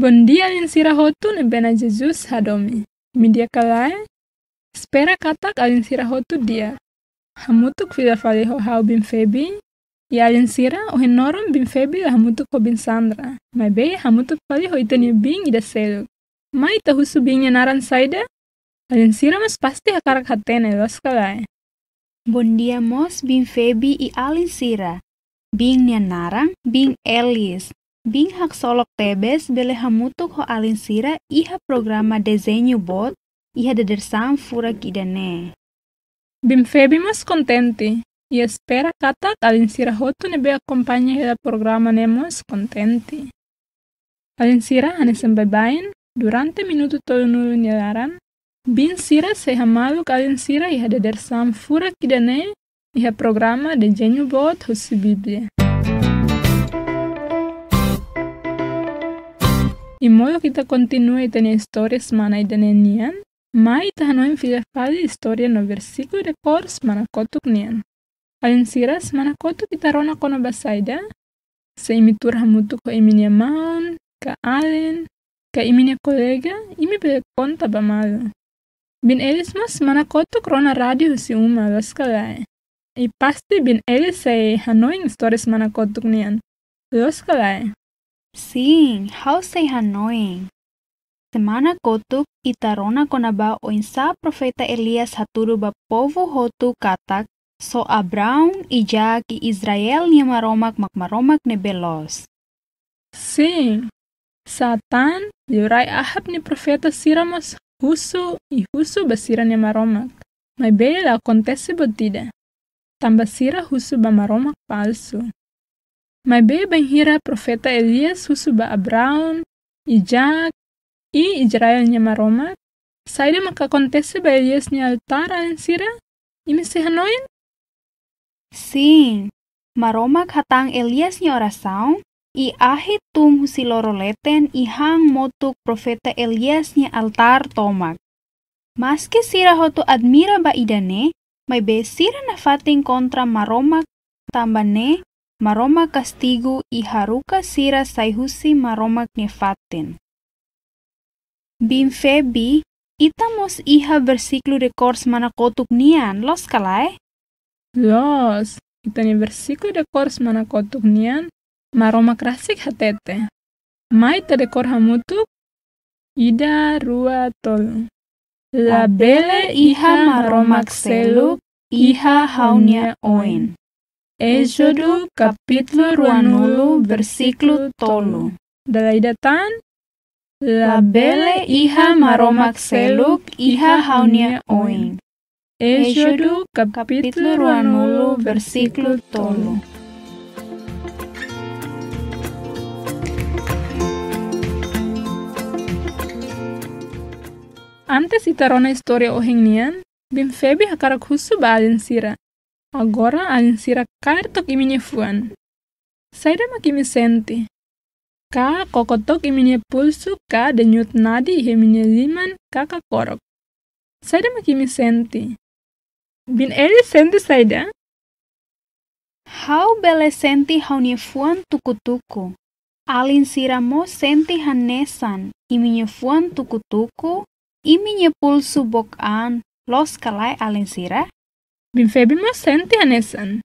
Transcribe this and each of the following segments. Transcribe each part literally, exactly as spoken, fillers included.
Bondia alin sira hotu ne'ebé Na'i Jesus hadomi. Imi di'ak ka lae? Espera katak alin sira hotu di'ak. Hamutuk fila fali ho ha'u Biin Febi, i alin sira, ohin loron Biin Febi la hamutuk ho Biin Sandra. Maibé hamutuk fali ho ita-nia biin ida seluk. Mai ita husu biin nia naran saida? Alin sira mós pasti hakarak hatene, loos ka lae? Bondia mós Biin Febi i alin sira. Biin nia naran Biin Elis. Biin haksolok tebes bele hamutuk ho alin sira iha programa Dezeñu Boot iha dadeer-saan furak ida-ne'e. Biin Febi mós kontente, i espera katak alin sira hotu ne'ebé akompaña hela programa ne'e mós kontente. Alin sira, hanesan baibain, durante minutu tolunulu nia laran, biin sira sei hamaluk alin sira iha dadeer-saan furak ida-ne'e, iha programa Dezeñu Boot husi Bíblia. I molok ita kontinua ita-nia istória semana ida-ne'e nian, mai ita hanoin fila fali istória no versíkulu dekór semana kotuk nian. Alin sira, semana kotuk ita rona kona-ba saida? Se imi tuur hamutuk ho imi-nia maun, ka alin, ka imi-nia kolega, imi bele konta ba malu. Biin Elis mós semana kotuk rona rádiu husi uma, loos ka lae? I pasti Biin Elis sei hanoin istória semana kotuk nian, loos ka lae? Sin, ha'u sei hanoin. Semana kotuk ita rona kona-ba oinsá profeta Elias hatudu ba povu hotu katak só Abraão, Isaac i Israel nia Maromak mak Maromak ne'ebé loos. Sin, Satán, liurai Ahab nia profeta sira mós husu i husu ba sira-nia Maromak. Maibé la akontese buat ida. Tanba sira husu ba maromak falsu. Maibé bainhira profeta Elias husu ba Abraão, Isaac i Israel nia Maromak, saida maka akontese ba Elias nia altár, alin sira? Imi sei hanoin? Sin, Maromak hatán Elias nia orasaun, i ahi tun husi loro leten i han motuk profeta Elias nia altár tomak. Maski sira hotu admira ba ida-ne'e, maibé sira nafatin kontra Maromak, tanba ne'e Maromak kastigu i haruka sira sai husi Maromak nia fatin. Biin Febi, ita mós iha versíkulu dekór semana kotuk nian, loos ka lae? Loos, ita-nia versíkulu dekór semana kotuk nian, Maromak rasik hatete. Mai ita dekór hamutuk, ida, rua, tolu. Labele iha maromak seluk iha ha'u-nia oin. Ézodu kapítulu ruanulu versíkulu tolu. Dala ida tan, labele iha maromak seluk iha ha'u-nia oin. Ézodu kapítulu ruanulu versíkulu tolu. Antes ita rona istória ohin nian, Biin Febi hakarak husu ba alin sira. Agora alin sira kaer took imi-nia fuan. Saida mak imi sente? Ka koko took imi-nia pulsu, ka denyut nadi iha imi-nia liman, ka kakorok. Saida mak imi sente? Biin Elis sente saida? Ha'u bele sente ha'u-nia fuan tuku-tuku. Alin sira mós sente hanesan, imi-nia fuan tuku-tuku, imi-nia pulsu book an, loos ka lae alin sira? Biin Febi mós sente hanesan.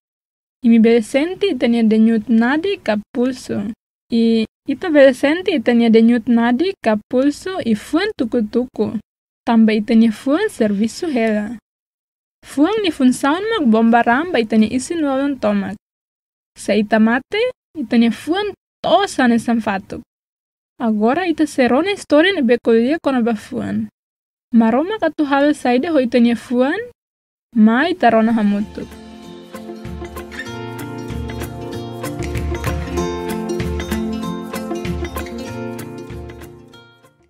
Imi bele sente ita-nia denyut nadi ka pulsu. I ita bele sente ita-nia denyut nadi ka pulsu i fuan tuku-tuku. Tanba ita-nia fuan servisu hela. Fuan nia funsaun mak bomba raan ba ita-nia isin-lolon tomak. Se ita mate, ita-nia fuan toos hanesan fatuk. Agora ita sei rona istória ne'ebé ko'alia kona-ba fuan. Maromak atu halo saida ho ita-nia fuan? Mai ita rona hamutuk.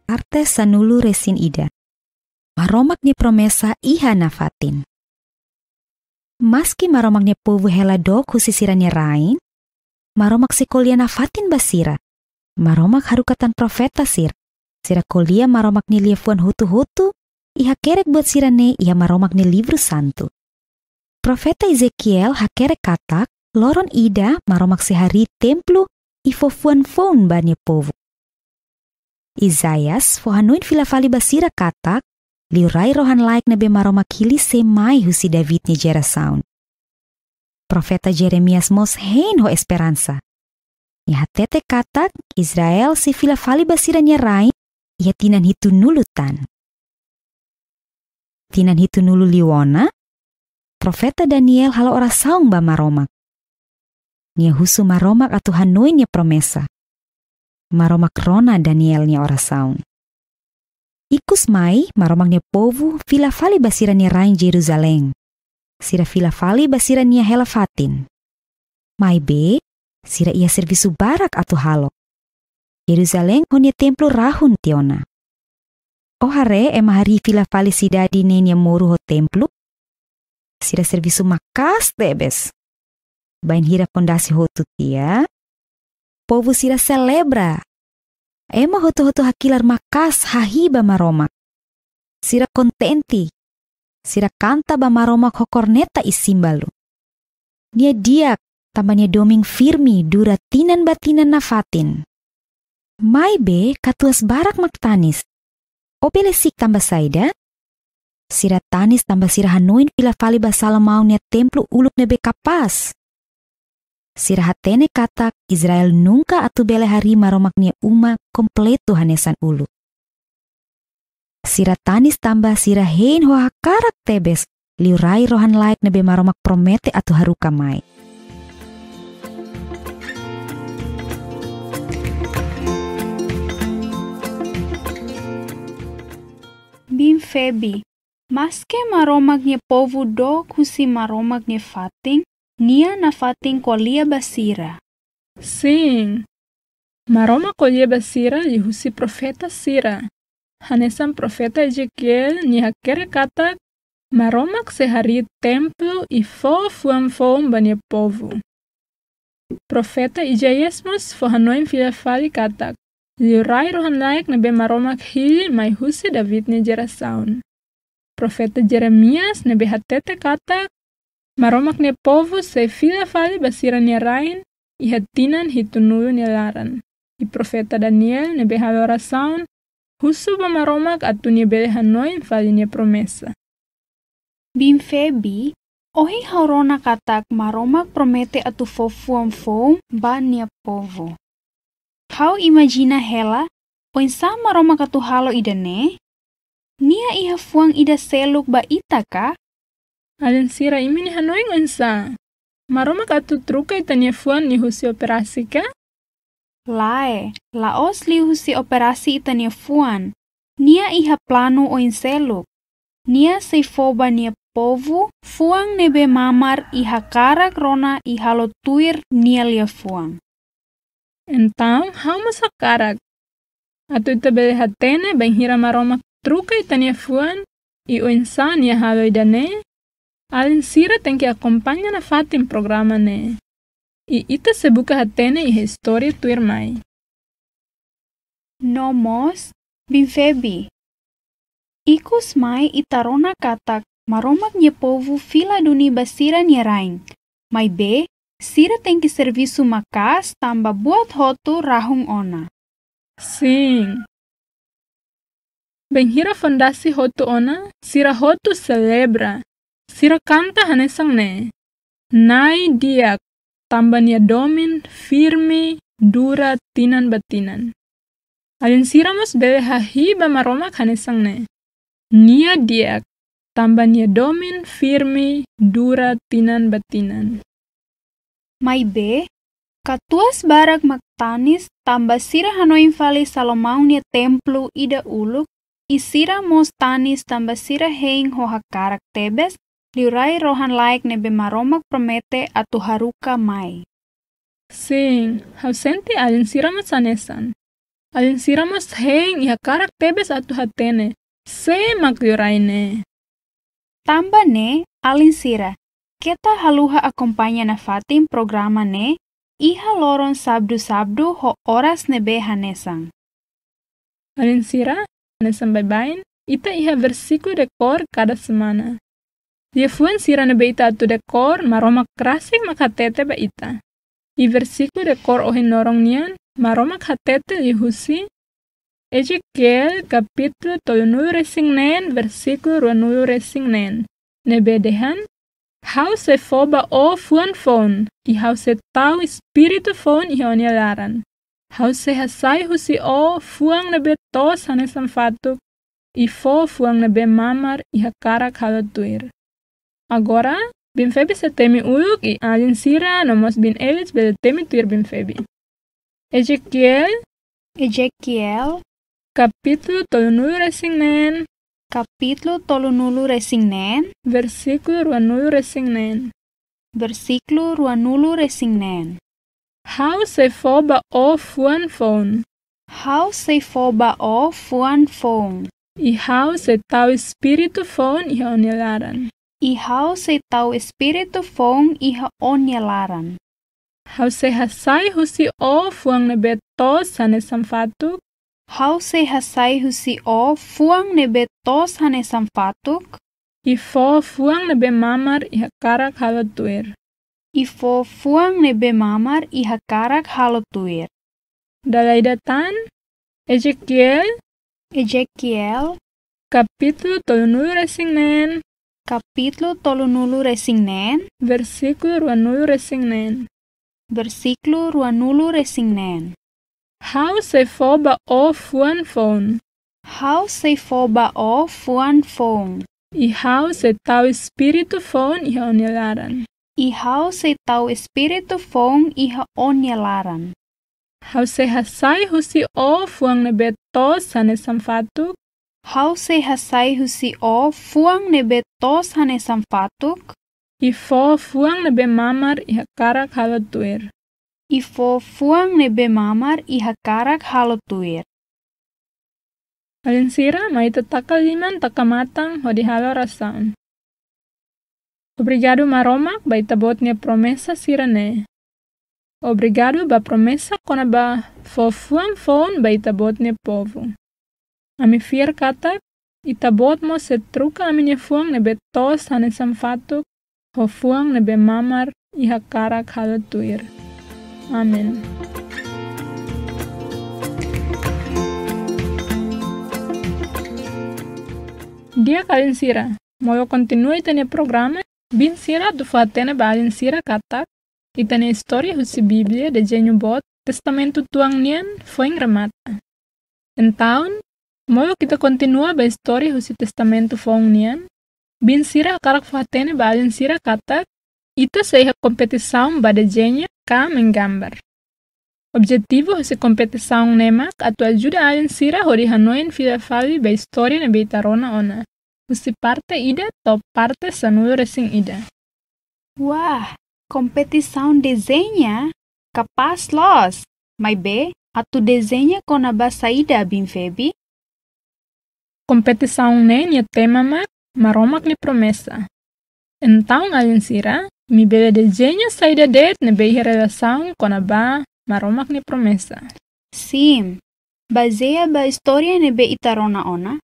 Parte sanulu-resin-ida. Maromak nia promesa iha nafatin. Maski Maromak nia povu hela dook husi sira-nia rain, Maromak sei ko'alia nafatin ba sira. Maromak haruka tan profeta sira. Sira ko'alia Maromak nia liafuan hotu-hotu, i hakerek buat sira-ne'e iha Maromak nia livru santu. Profeta Ezekiel hakerek katak, loron ida Maromak sei harii templu i fó fuan foun ba nia povu. Isaias fó-hanoin fila fali ba sira katak, liurai rohan-laek ne'ebé Maromak hili sei mai husi David nia jerasaun. Profeta Jeremias mós hein ho esperansa. Nia hatete katak Israel sei fila fali ba sira-nia rain iha tinan hitunulu tan. Tinan hitunulu liu ona, profeta Daniel halo orasaun ba Maromak. Nia husu Maromak atu hanoin nia promesa. Maromak rona Daniel nia orasaun. Ikusmai, Maromak nia povu fila fali ba sira-nia rain Jerusalém. Sira fila fali ba sira-nia hela-fatin. Maibé, sira iha servisu barak atu halo. Jerusalém ho nia templu rahun tiha ona. Ó haree ema harii fila fali sidade ne'e nia moru ho templu? Sira servisu maka'as tebes. Bainhira fondasi hotu tiha, povu sira selebra. Ema hotu-hotu hakilar maka'as hahi'i ba Maromak. Sira kontente. Sira kanta ba Maromak ho korneta i símbalu. Nia di'ak, tanba nia domin firme dura tinan ba tinan nafatin. Maibé katuas barak mak tanis. Ó bele si'ik tanba saida? Sira tanis tanba sira hanoin fila fali ba Salomão nia templu uluk ne'ebé kapás. Sira hatene katak Israel nunka atu bele harii Maromak nia uma kompletu hanesan uluk. Sira tanis tanba sira hein ho hakarak tebes liurai rohan-laek ne'ebé Maromak promete atu haruka mai. Biin Febi, maske Maromak nia povu dook husi Maromak nia fatin, nia nafatin ko'alia ba sira. Sin, Maromak ko'alia ba sira liuhusi profeta sira. Hanesan profeta Ezequiel, nia hakerek katak Maromak sei harii templu i fó fuan foun ba nia povu. Profeta Isaias mós fó-hanoin fila fali katak liurai rohan-laek ne'ebé Maromak hili mai husi David nia jerasaun. Profeta Jeremias ne'ebé hatete katak Maromak nia povu sei fila fali ba sira-nia rain iha tinan hitunulu nia laran. I profeta Daniel ne'ebé halo orasaun husu ba Maromak atu nia bele hanoin fali nia promesa. Biin Febi, ohin ha'u rona katak Maromak promete atu fó fuan foun ba nia povu. Ha'u imajina hela, oinsá Maromak atu halo ida-ne'e? Nia iha fuan ida seluk ba ita ka? Alin sira, imi-nia hanoin oinsá? Maromak atu troka ita-nia fuan liuhusi operasi ka? Lae, la'ós liuhusi operasi ita-nia fuan. Nia iha planu oin seluk. Nia sei fó ba nia povu fuan ne'ebé mamar i hakarak rona i halo tuir nia liafuan. Entaun, ha'u mós hakarak atu ita bele hatene bainhira Maromak troka ita-nia fuan i oinsá nia halo ida-ne'e, alin sira tenke akompaña nafatin programa ne'e. I ita sei buka hatene iha istória tuirmai. No mós, Biin Febi, ikusmai ita rona katak Maromak nia povu fila duni ba sira-nia rain. Maibé, sira tenke servisu maka'as tanba buat hotu rahun ona. Sin. Bainhira fondasi hotu ona, sira hotu selebra. Sira kanta hanesan ne'e: Na'i di'ak, tanba nia domin firme dura tinan ba tinan. Alin sira mós bele hahi'i ba Maromak hanesan ne'e: Nia di'ak, tanba nia domin firme dura tinan ba tinan. Maibé, katuas barak mak tanis tanba sira hanoin fali Salomão nia templu ida uluk, i sira mós tanis tanba sira hein ho hakarak tebes liurai rohan-laek ne'ebé Maromak promete atu haruka mai. Sin, ha'u sente alin sira mós hanesan. Alin sira mós hein i hakarak tebes atu hatene sé mak liurai ne'e. Tanba ne'e, alin sira, keta haluha akompaña nafatin programa ne'e iha loron sábadu-sábadu ho oras ne'ebé hanesan. Alin sira, hanesan baibain, ita iha versíkulu dekór kada semana. Liafuan sira ne'ebé ita atu dekór, Maromak rasik mak hatete ba ita. I versíkulu dekór ohin loron nian, Maromak hatete liuhusi Ezekiel kapítulu tolunulu-resin-neen, versíkulu ruanulu-resin-neen, ne'ebé dehan: Ha'u sei fó ba ó fuan foun, i ha'u sei tau espíritu foun iha ó-nia laran. Ha'u sei hasai husi ó fuan ne'ebé toos hanesan fatuk, i fó fuan ne'ebé mamar i hakarak halo tuir. Agora, Biin Febi sei temi uluk i alin sira no mós Biin Elis bele temi tuir Biin Febi. Ezekiel, Ezekiel, kapítulu tolunulu-resin-neen, kapítulu tolunulu-resin-neen, versíkulu ruanulu-resin-neen, versíkulu ruanulu-resin-neen. Ha'u sei fó ba ó fuan foun. Ha'u sei fó ba ó fuan foun. I ha'u sei tau espíritu foun iha ó-nia laran. I ha'u sei tau espíritu foun iha ó-nia laran. Ha'u sei hasai husi ó fuan ne'ebé toos hanesan fatuk. Ha'u sei hasai husi ó fuan ne'ebé toos hanesan fatuk. I fó fuan ne'ebé mamar i hakarak halo tuir. I fó fuan ne'ebé mamar i hakarak halo tuir. Dala ida tan, Ezekiel, Ezekiel, kapítulu tolunulu-resin-neen, kapítulu tolunulu-resin-neen, versíkulu ruanulu-resin-neen, versíkulu ruanulu-resin-neen. Ha'u sei fó ba ó fuan foun. Ha'u sei fó ba ó fuan foun. I ha'u sei tau espíritu foun iha ó-nia laran. I ha'u sei tau espíritu foun iha ó-nia laran. Ha'u sei hasai husi ó fuan ne'ebé toos hanesan fatuk. Ha'u sei hasai husi ó fuan ne'ebé toos hanesan fatuk. I fó fuan ne'ebé mamar i hakarak halo tuir. I fó fuan ne'ebé mamar i hakarak halo tuir. Alin sira, mai ita taka liman, taka matan, hodi halo orasaun. Obrigadu Maromak ba Ita-Boot nia promesa sira-ne'e. Obrigadu ba promesa kona-ba fó fuan foun ba Ita-Boot nia povu. Ami fiar katak Ita-Boot mós sei troka ami-nia fuan ne'ebé toos hanesan fatuk ho fuan ne'ebé mamar i hakarak halo tuir. Amen. Di'ak alin sira, molok kontinua ita-nia programa, biin sira atu fó-hatene ba alin sira katak ita-nia istória husi Bíblia Dezeñu Boot, Testamentu Tuan nian, foin remata. Entaun, molok ita kontinua ba istória husi Testamentu Foun nian, biin sira hakarak fó-hatene ba alin sira katak ita sei iha kompetisaun ba dezeña ka menggambar. Objetivu husi kompetisaun ne'e mak atu ajuda alin sira hodi hanoin fila fali ba istória ne'ebé ita rona ona, husi parte ida to'o parte sanulu-resin-ida. Wah, kompetisaun dezeña kapás loos, maibé atu dezeña kona-ba saida, biin Febi? Kompetisaun ne'e nia tema mak Maromak nia promesa. Entaun alin sira, imi bele dezeña saida de'it ne'ebé iha relasaun kona-ba Maromak nia promesa. Sin, bazeia ba istória ne'ebé ita rona ona,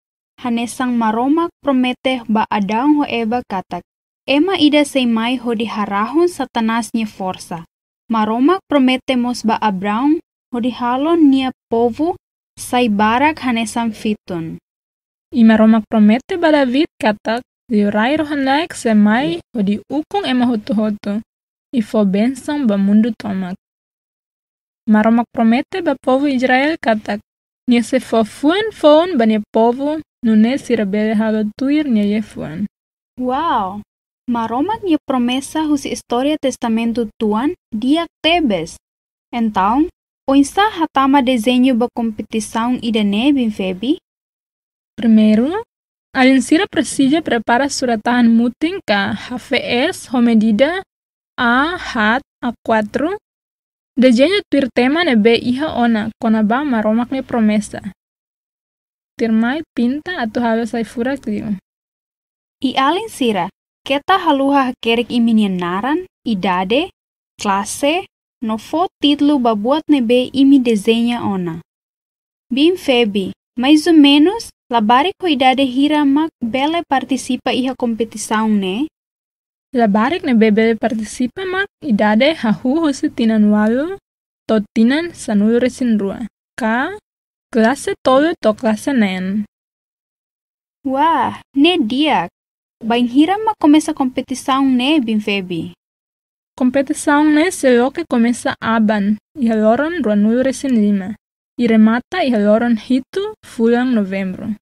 hanesan Maromak promete ba Adão ho Eva katak ema ida sei mai hodi harahun Satanás nia forsa. Maromak promete mós ba Abraão hodi halo nia povu sai barak hanesan fitun. I Maromak promete ba David katak Liurai rohan-laek sei mai hodi ukun ema hotu-hotu i fó bensaun ba mundu tomak. Maromak promete ba povu Israel katak nia sei fó fuan foun ba nia povu, nune'e sira bele halo tuir nia liafuan. Wow! Maromak nia promesa husi istória Testamentu Tuan di'ak tebes. Entaun, oinsá hatama dezeñu ba kompetisaun ida-ne'e, biin Febi? Primeiru, alin sira presiza prepara surat-tahan mutin ka H V S ho medida A haat, A quatro. Dezeña tuir tema ne'ebé iha ona kona-ba Maromak nia promesa. Tuirmai pinta atu halo sai furak liu. I alin sira, keta haluha hakerek imi-nia naran, idade, klase, no fó títulu ba buat ne'ebé imi dezeña ona. Biin Febi, maizumenus labarik ho idade hira mak bele partisipa iha kompetisaun ne'e? Labarik ne'ebé bele partisipa mak idade hahú husi tinan ualu to'o tinan sanulu-resin-rua, ka klase tolu to'o klase neen. Wah, ne'e di'ak. Bainhira mak komesa kompetisaun ne'e, Biin Febi? Kompetisaun ne'e sei loke komesa aban, iha loron ruanulu-resin-lima, i remata iha loron hitu fulan Novembru.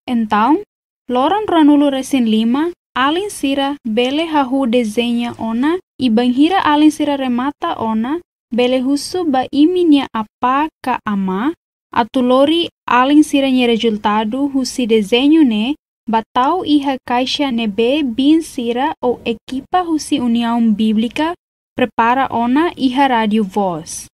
Entaun, loron ruanulu-resin-lima, alin sira bele hahú dezeña ona, i bainhira alin sira remata ona, bele husu ba imi-nia apá ka amá atu lori alin sira-nia rezultadu husi dezeñu ne'e ba tau iha kaixa ne'ebé biin sira ou ekipa husi Uniaun Bíblika prepara ona iha Rádiu Voz.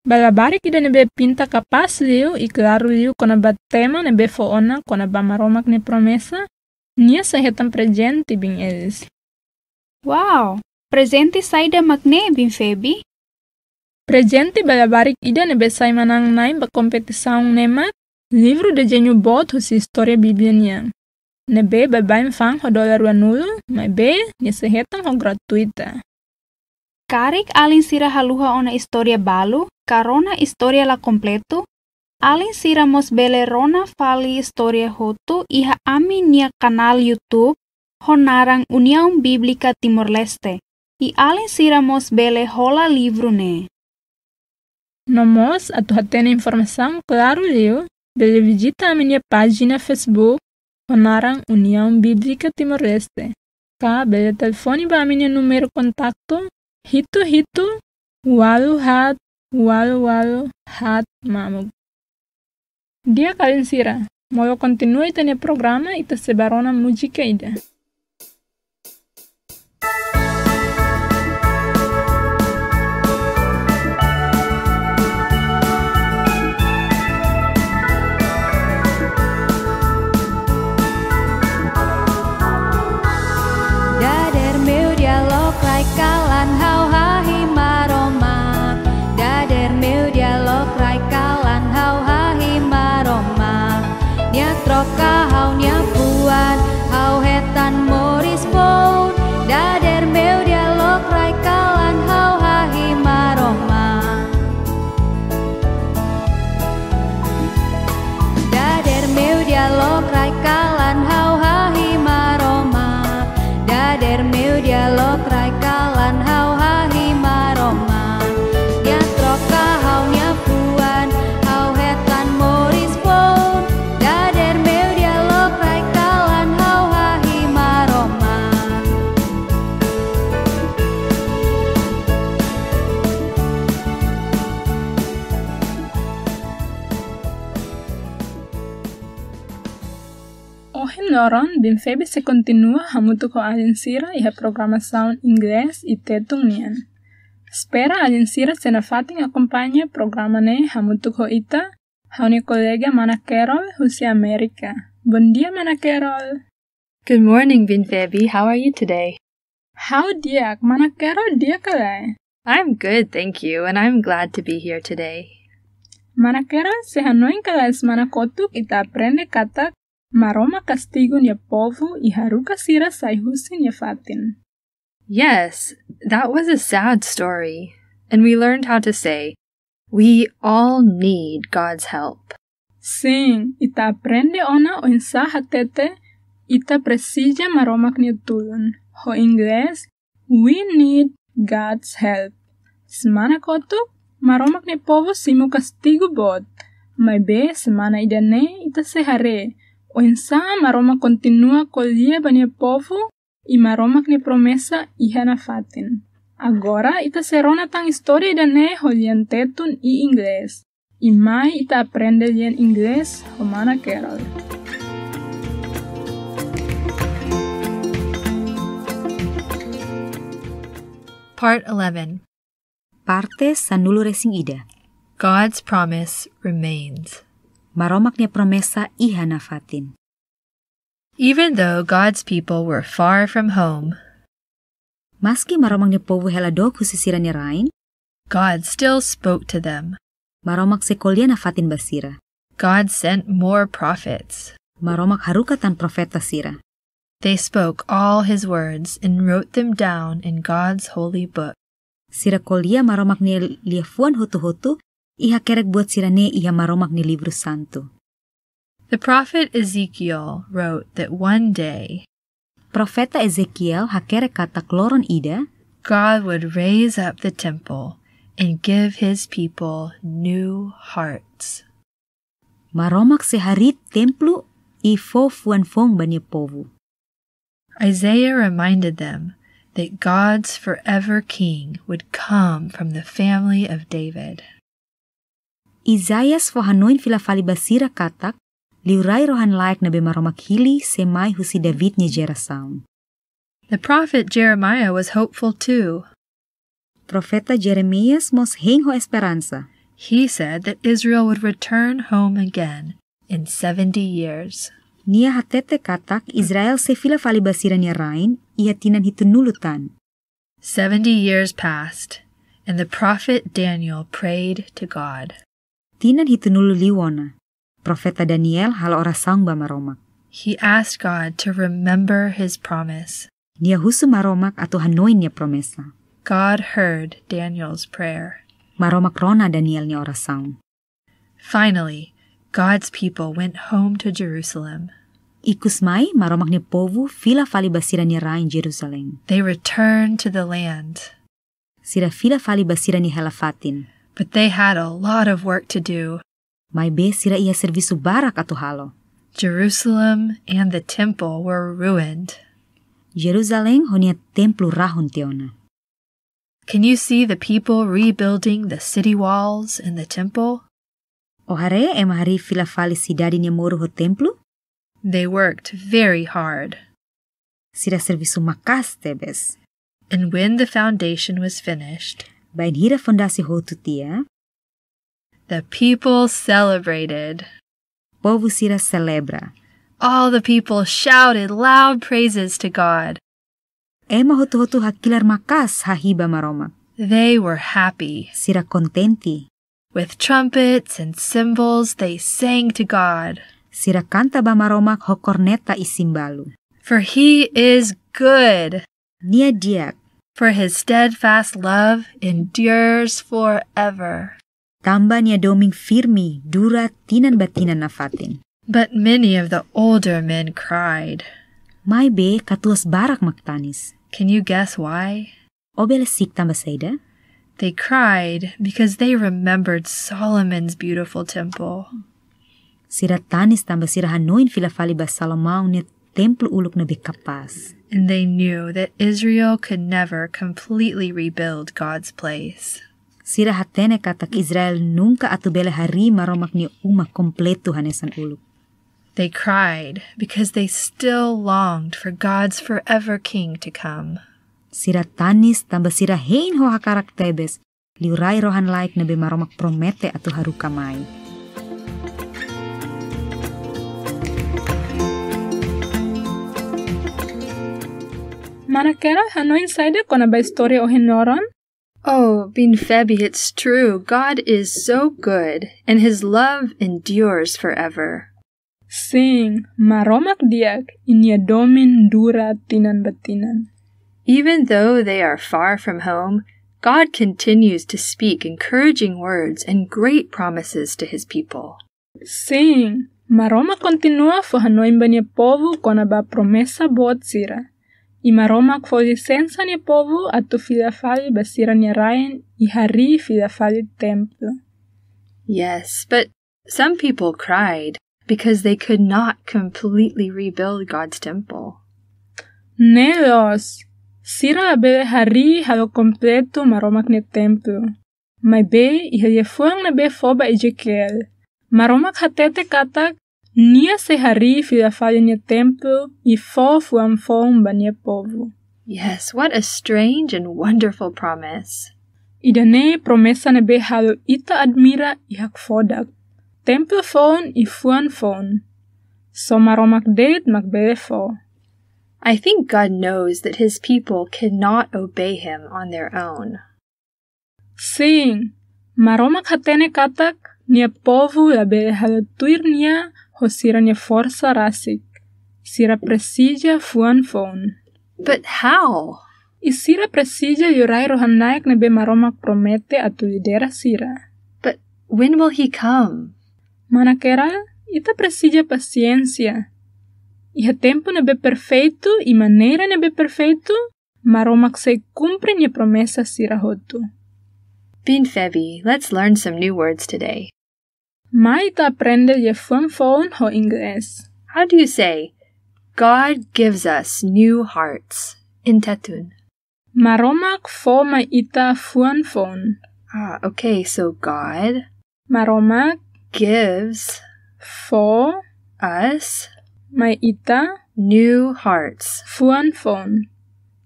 Ba labarik ida ne'ebé pinta kapás liu i klaru liu kona-ba tema ne'ebé fó ona kona-ba Maromak nia promesa, nia sei hetan prezente, Biin Elis. Wow, prezente saida mak ne'e, Biin Febi? Prezente ba labarik ida ne'ebé sai manán-na'in ba kompetisaun ne'e mak livru dezeñu boot husi istória Bíblia nian, ne'ebé baibain fa'an ho dolar ruanulu, maibé nia sei hetan ho gratuita. Karik alin sira haluha ona istória balu ka rona istória la kompletu, alin sira mós bele rona fali istória hotu iha ami-nia kanál YouTube ho naran Uniaun Bíblika Timor-Leste, i alin sira mós bele hola livru ne'e. No mós, atu hatene informasaun klaru liu, bele vizita ami-nia pájina Facebook ho naran Uniaun Bíblika Timor-Leste, ka bele telefone ba ami-nia númeru kontaktu hitu hitu ualu haat ualu ualu haat mamuk. Di'ak alin sira, molok kontinua ita-nia programa, ita sei bá rona múzika ida. Dadeer meu di'ak lokraik kalan ha'u hahi'i Maromak. Dadeer meu di'ak lokraik kalan ha'u hahi'i Maromak. Nia troka ha'u-nia fuan, ha'u hetan moris foun. Dadeer meu di'ak lokraik kalan ha'u hahi'i Maromak. Dadeer meu di'ak lokraik kalan ha'u hahi'i Maromak. Dadeer meu di'ak lokraik kalan ha'u hahi'i Maromak. Nia troka ha'u-nia fuan, ha'u hetan moris foun. Dadeer meu di'ak lokraik kalan ha'u hahi'i Maromak. Ohin loron, Biin Febi sei kontinua hamutuk ho alin sira iha programasaun Inglés i Tetun nian. Espera alin sira sei nafatin akompaña programa ne'e hamutuk ho ita, ha'u-nia kolega Mana Carol husi Amérika. Bondia, Mana Carol. Good morning, Biin Febi. How are you today? Ha'u di'ak, Mana Carol di'ak ka lae? I'm good, thank you, and I'm glad to be here today. Mana Carol sei hanoin ka lae, semana kotuk ita aprende katak Maromak kastigu nia povu i haruka sira sai husi nia fatin. Yes, that was a sad story. And we learned how to say, "We all need God's help." Sin, ita aprende ona oinsá hatete ita presiza Maromak nia tulun. Ho Inglés, "We need God's help." Semana kotuk, Maromak nia povu simu kastigu boot. Maibé semana ida-ne'e ita sei haree oinsá Maromak kontinua ko'alia ba nia povu i Maromak nia promesa iha nafatin. Agora ita sei rona tan istória ida-ne'e ho lian Tetun i Inglés. I mai ita aprende lian Inglés ho Mana Carol. Part eleven. Parte sanulu-resin-ida. God's promise remains. Maromak nia promesa iha nafatin. Even though God's people were far from home, Maski Maromak nia povu hela dook husi sira-nia rain, God still spoke to them. Maromak sei ko'alia nafatin ba sira. God sent more prophets. Maromak haruka tan profeta sira. They spoke all his words and wrote them down in God's holy book. Sira ko'alia Maromak nia liafuan hotu-hotu i hakerek buat sira-ne'e iha Maromak nia livru santu. The prophet Ezekiel wrote that one day Profeta Ezekiel hakerek katak loron ida, God would raise up the temple and give his people new hearts. Maromak sei harii templu i fó fuan foun ba nia povu. Isaiah reminded them that God's forever king would come from the family of David. Isaias fó hanoin fila fali ba sira katak liurai rohan-laek ne'ebé Maromak hili sei mai husi David nia jerasaun. The prophet Jeremiah was hopeful too. Profeta Jeremias mós hein ho esperansa. He said that Israel would return home again in seventy years. Nia hatete katak Israel sei fila fali ba sira-nia rain iha tinan hitunulu tan. Seventy years passed, and the prophet Daniel prayed to God. Tinan hitunulu liu ona, profeta Daniel halo orasaun ba Maromak. He asked God to remember his promise. Nia husu Maromak atu hanoin nia promesa. God heard Daniel's prayer. Maromak rona Daniel nia orasaun. Finally, God's people went home to Jerusalem. Ikusmai, Maromak nia povu fila fali ba sira-nia rain Jerusalém. They returned to the land. Sira fila fali ba sira-nia hela-fatin. But they had a lot of work to do. Maibé sira iha servisu barak atu halo. Jerusalem and the temple were ruined. Jerusalém ho nia templu rahun tiha ona. Can you see the people rebuilding the city walls and the temple? Ó haree ema harii fila fali sidade nia moru ho templu? They worked very hard. Sira servisu maka'as tebes. And when the foundation was finished, Bainhira fondasi hotu tiha, the people celebrated. Povu sira selebra. All the people shouted loud praises to God. Ema hotu-hotu hakilar maka'as hahi'i ba Maromak. They were happy. Sira kontente. With trumpets and cymbals, they sang to God. Sira kanta ba Maromak ho korneta i símbalu. For he is good. Nia di'ak. For his steadfast love endures forever. Tanba nia domin firme dura tinan ba tinan nafatin. But many of the older men cried. Maibé katuas barak mak tanis. Can you guess why? Ó bele siik tanba saida? They cried because they remembered Solomon's beautiful temple. Sira tanis tanba sira hanoin fila fali ba Salomão nia templu uluk ne'ebé kapás. And they knew that Israel could never completely rebuild God's place. Sira hatene katak Israel nunka atu bele harii Maromak nia uma kompletu hanesan uluk. They cried because they still longed for God's forever king to come. Sira tanis tanba sira hein ho hakarak tebes liurai rohan-laek ne'ebé Maromak promete atu haruka mai. Mana Kera, hanoin saida kona-ba istória ohin loron? Oh, Biin Feby, it's true. God is so good, and his love endures forever. Sin, Maromak di'ak i nia domin dura tinan ba tinan. Even though they are far from home, God continues to speak encouraging words and great promises to his people. Sin, Maromak kontinua fó hanoin ba nia povu kona-ba promesa boot sira. I Maromak fó lisensa nia povu atu fila fali ba sira-nia rain i harii fila fali templu. Yes, but some people cried because they could not completely rebuild God's temple. Ne'e loos, sira labele harii halo kompletu Maromak nia templu. Maibé, iha liafuan ne'ebé fó ba Ezekiel, Maromak hatete katak nia sei harii fila fali nia templu i fó fuan foun ba nia povu. Yes, what a strange and wonderful promise. Ida-ne'e promesa ne'ebé halo ita admira i hakfodak. Templu foun i fuan foun. Só Maromak de'it mak bele fó. I think God knows that his people cannot obey him on their own. Sin, Maromak hatene katak nia povu labele halo tuir nia ho sira-nia forsa rasik. Sira presiza fuan foun. But how? I sira presiza liurai rohan-laek ne'ebé Maromak promete atu lidera sira. But When will he come? Manakera, ita presiza pasiénsia. Iha tempu ne'ebé perfeitu, i maneira ne'ebé perfeitu, Maromak sei kumpre nia promesa sira hotu. Biin Febi, let's learn some new words today. Mai ita aprende liafuan foun ho Inglés. How do you say, "God gives us new hearts" in Tetun? Maromak fó mai ita fuan foun. Ah, okay, so God Maromak gives fó us mai ita new hearts. Fuan foun.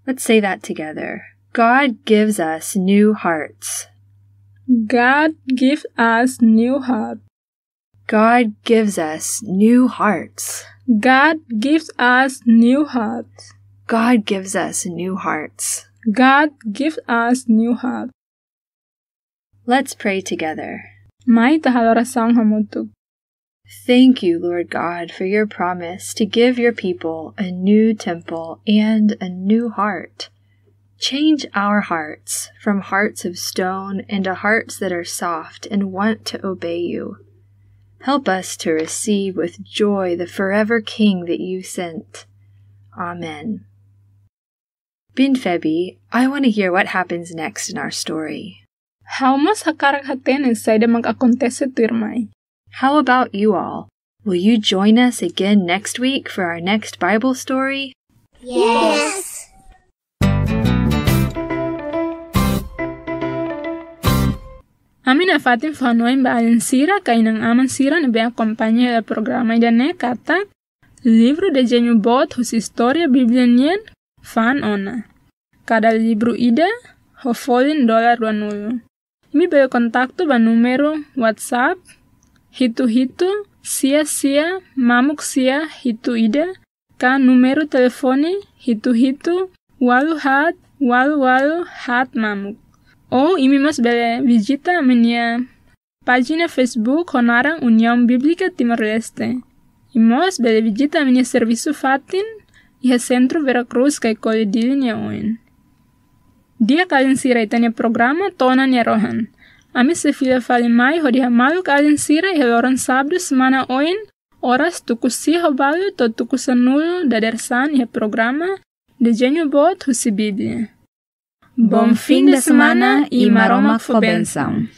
Let's say that together. God gives us new hearts. God gives us new heart. God gives us new hearts. God gives us new hearts. God gives us new hearts. God gives us new heart. Let's pray together. Mai ita halo orasaun hamutuk. Thank you, Lord God, for your promise to give your people a new temple and a new heart. Change our hearts from hearts of stone into hearts that are soft and want to obey you. Help us to receive with joy the forever King that you sent. Amen. Biin Febi, I want to hear what happens next in our story. Ha'u mós hakarak hatene saida mak akontese tuirmai. How about you all? Will you join us again next week for our next Bible story? Yes. Ami nafatin fó-hanoin ba alin sira ka inan-aman sira ne'ebé akompaña hela programa ida-ne'e katak livru Dezeñu Boot husi Istória Bíblia nian fa'an ona. Kada livru ida ho folin dolar ruanulu. Imi bele kontaktu ba númeru WhatsApp hitu hitu sia sia mamuk sia hitu ida, ka númeru telefone hitu hitu ualu haat ualu ualu haat mamuk. Ou imi mós bele vizita ami-nia pájina Facebook ho naran União Bíblica Timor-Leste. I mós bele vizita ami-nia servisu fatin iha Sentru Vera Cruz Caicoli Dili nia oin. Di'ak alin sira, ita-nia programa to'o ona nia rohan. Ami sei fila fali mai hodi hamaluk alin sira iha loron sábadu semana oin, oras tuku sia ho balu to'o tuku sanulu dadeer-saan iha programa Dezeñu Boot husi Bíblia. Bom fim de semana i Maromak fó bensaun.